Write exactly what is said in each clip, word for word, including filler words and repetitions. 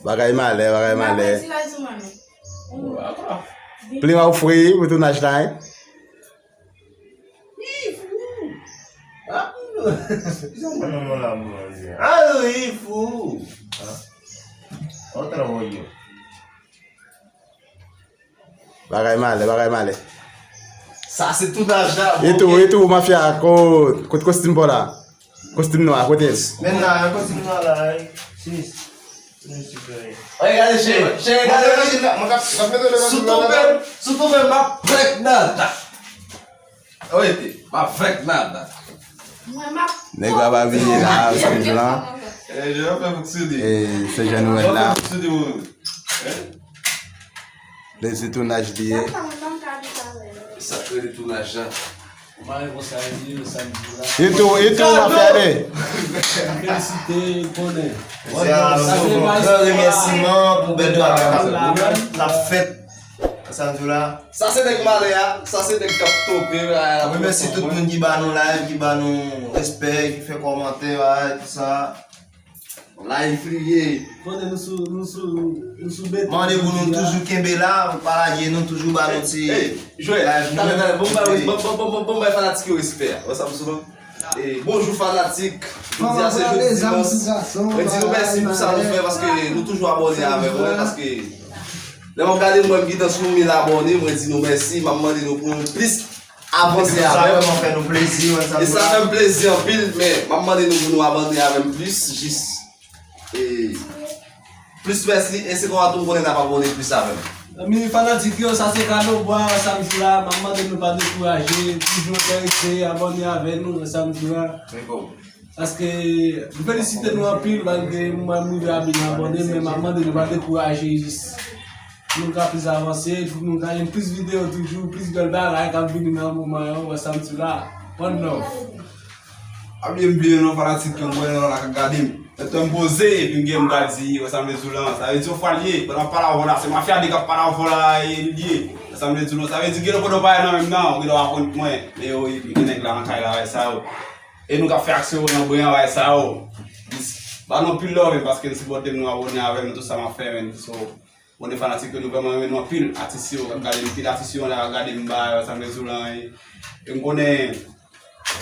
Bagay malè, bagay malè. Plim ap ofri pou tounaj la, hein? Bagay malè, bagay malè. Sa se tounaj la. E tou, e tou, mafya, kot, kot kostim pa w la? Kostim nwa, kote l? Men la, yon kostim nwa la, sis. Ey, gade, cheri, cheri, gade. Sou toufe m, sou toufe m, m ap fèk nada. Oye, te, m ap fèk nada. Nèg la pa bliye la, samdi la. E, se Jan Nwèl la. Plezi tounaj li ye. Sa k rele tounaj la. E tou, e tou, mafya de. Felisite, konnen. Se yon gran remèsiman pou bèl travay n ap fèt. Sa m di w la. Sa se nèg malè a, sa se nèg k ap tonbe a. Remèsye tout moun ki ba nou like, ki ba nou respè, ki fè kòmantè, bagay, tout sa. Live li ye. Konnen nou sou, nou sou, nou sou bete. Mande pou nou toujou kenbe la, pa lage nou, toujou ba nou ti live nou. Talè, talè, bon, bon, bon, bon, bon, bon, bon, bay fanatik yo respè. Wè sa m sou non. E, bonjou fanatik. Jodi a se jodi dimans. Mwen di nou mèsi pou sa nou fè paske nou toujou abòne avè mwen paske lè m ap gade mwen m gentan sou mil abòne, mwen di nou mèsi, m ap mande nou pou nou plis avanse avè m. Sa vrèman fè nou plezi, wè sa. E sa fè m plezi anpil, men m ap mande nou pou nou abòne avè m plis, jis. E plis mèsi, e se konsa tou m konnen n ap abòne plis avè m. Zanmi fanatik yo, sa se kado bwa, samdi la, m ap mande nou pa dekouraje, toujou enterese, abòne avè nou, samdi la. Paske, m felisite nou anpil, malgre mwen m rive a mil abòne, men m ap mande nou pa dekouraje, jis. Pou nou ka plis avanse, pou nou ka gen plis videyo toujou, plis bèl bagay k ap vini nan moman yo, wè samdi la. One love. Pa bliye m bliye non fanatik yo, m wè nan la k ap gade m. Mèt m poze, epi m gen m pral di, wè sa m vle di w lan. Sa vle di yon fwa l ye, pandan m pale avè w la, se mafya de k ap pale avè w la, e li ye. Wè sa m vle di w lan, sa vle di gen lòt pandan w pa nan menm nan, ou gen lòt aprann mwen. Men yo, epi gen nèg la nan kay la, wè sa yo. E nou k ap fè aksyon yo nan bren an, wè sa yo. Ba nou anpil love, paske n sipòte m, nou abòne avè m, tout sa m ap fè, men. So, konnen fanatik yo, nou vrèman renmen nou anpil. Atis yo, k ap gade m, pil atis yo, la, gade m ba, sa m vle di w lan, e, e m konnen,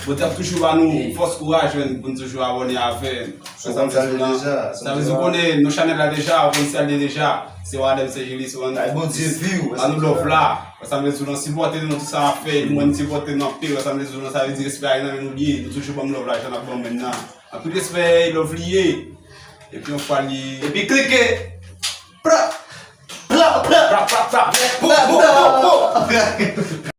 Bondye ap toujou ba nou fòs, kouraj, men, pou n toujou abòne avè m. Sa m vle di w lan, sa vle di w konnen, nou chanèl la deja, ou konn sa l ye deja. Se Wadèm, se Jili, se Wadèm. Ba nou love la. Sa m vle di w lan, sipòte nou nan tout sa n ap fè, nou menm sipòte nou anpil, sa m vle di w lan, sa vle di respè a nan men nou li ye, nou toujou ban m love la, jan n ap ban mwen nan. Anpil respè, love li ye. Epi yon fwa li. Epi klike. Pra, pra, pra, pra, pra, pra, pra. Pou, pou, pou, pou.